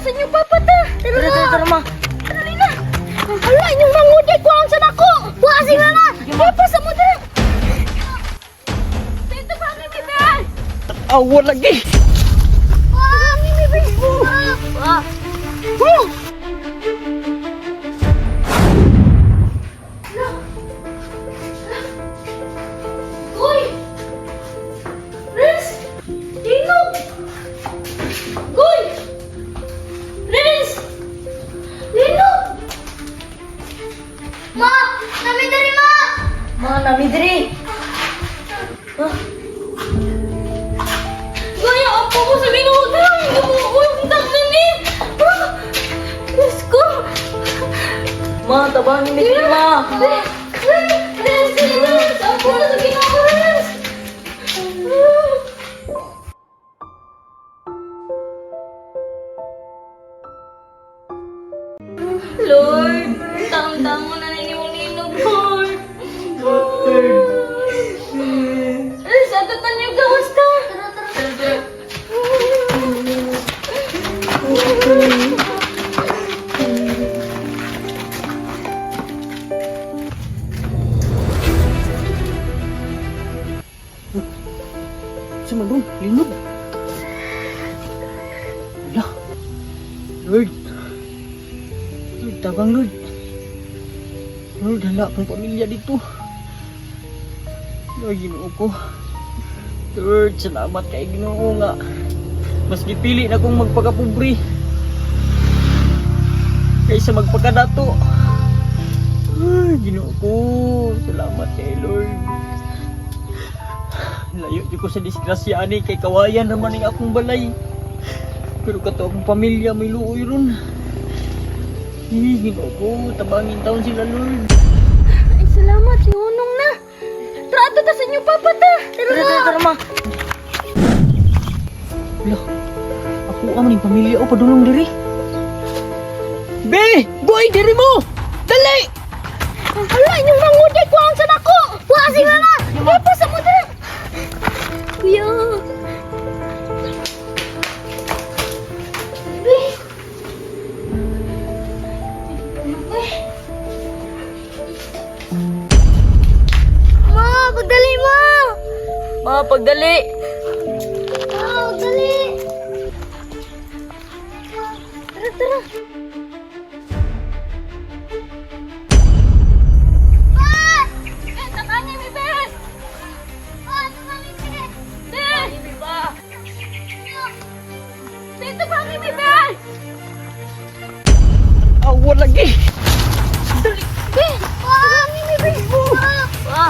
ta sa inyong papa ta. Tara, tara, tara, ma. Dali na. Hala, inyong manguday ko ang sanako. Wa si mama. Papa sa mo dali. Dito pa kami, Ben. Awa lagi. Wa, mi mi. Wa. Woo! Uy! Renz! Linog! Uy! Renz! Linog! Ma, nami diri ma. Ma, nami diri. Gaya, apo ko sa minuta. Uy, ang tangnan eh. Ah! Diyos ko. Ma, tabangin ni diri, ma. Renz, Renz, apo na sa ginoo, Renz. Lord, tang-tang mo na ninyo mong ninog, Lord. Renz, ato tanyo gawas ta. Tara, tara. Sa man ron, linog. Wala. Lord. Lord, tabang Lord. Lord, hala akong pamilya dito. Lord, Ginoo ko. Lord, salamat kay Ginoo nga. Mas gipili na kong magpakapobre kaysa magpakadato. Ay, Ginoo ko. Salamat kay Lord. Layo di ko sa disgrasya ani kay kawayan raman ning akong balay. Pero kato akong pamilya may luoy ron. Eh, Ginoo ko, tabangin taon sila Lord. Ay, salamat, sinunong na. Trato ta sa inyong papa ta. Tara, tara, tara, ma. Lah, ako ang ning pamilya o padulong diri. Be, boy diri mo. Dali. Hala, inyong manguday ko ang sanako. Wa si mama. Papa sa mo diri. Kuya. Ma, pagdali ma. Ma, pagdali. Ma, pagdali. Tara, tara. Ma! Eh, tabangin mi, Ben. Ma, tabangin mi. Ben. Dito pa kami, Ben. Awa lagi. Ben. Wa, mi mi. Wa.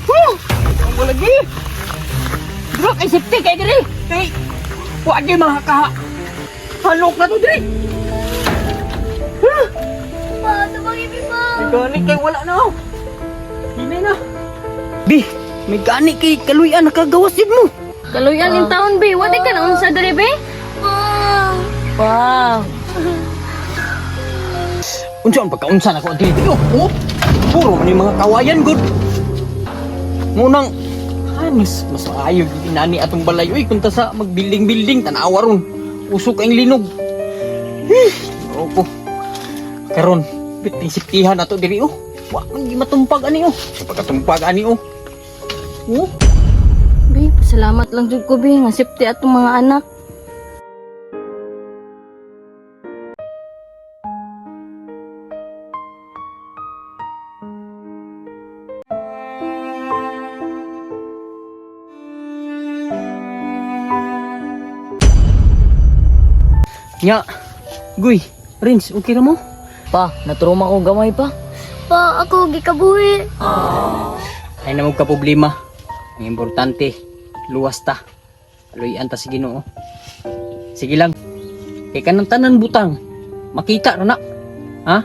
Woo! Awa lagi. Bro, kay safety kay diri. Kay wa gyud mga kaha. Halok na to diri. Huh? Ma, tabangin mi ma. May gani kay wala na. oh. Hinay na. Bi, may gani kay kaluyan nakagawas yun mo. Kaluyan in taon, be. Wala ka na unsa diri, be? Ma. Pa. Unsa ang pagkaunsa na ko ang dili. Oh, oh. Puro man yung mga kawayan gud. Ngunang hanis mas maayo gyud nani atong balay uy kunta sa magbuilding-building tan-awa ron. Usok ang linog. Eh, opo. Karon, biting siptihan ato diri oh. Wa man gi matumpag ani oh. Sa pagkatumpag ani oh. Oh. Be, pasalamat lang jud ko, be. Nga safety atong mga anak. Nya. Guy, Rins, okay ra mo? Pa, naturuma ko gamay pa. Pa, ako gikabuhi. Ay na mo ka problema. Ang importante, luwas ta. Aluyan ta sa Ginoo. Sige lang. Kay kanang tanan butang, makita ra na. Ha?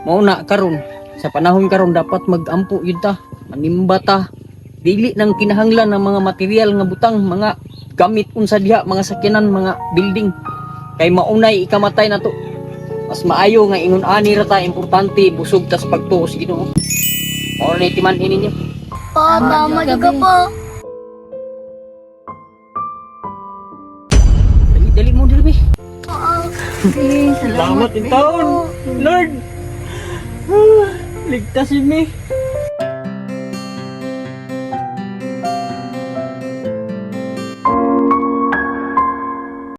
Mao na karon sa panahon karon dapat magampo yun ta, manimba ta. Dili nang kinahanglan ng mga material nga butang, mga gamit unsa diha, mga sakyanan, mga building. Kay maunay ikamatay na to. Mas maayo nga ingon ani ra ta, importante busog tas pagtuo sa Ginoo. Mao na timan ninyo. Pa, tama jud ka pa. Dali, dali mo dali. Oo. Eh, Salamat in taon. Lord. Ligtas mi.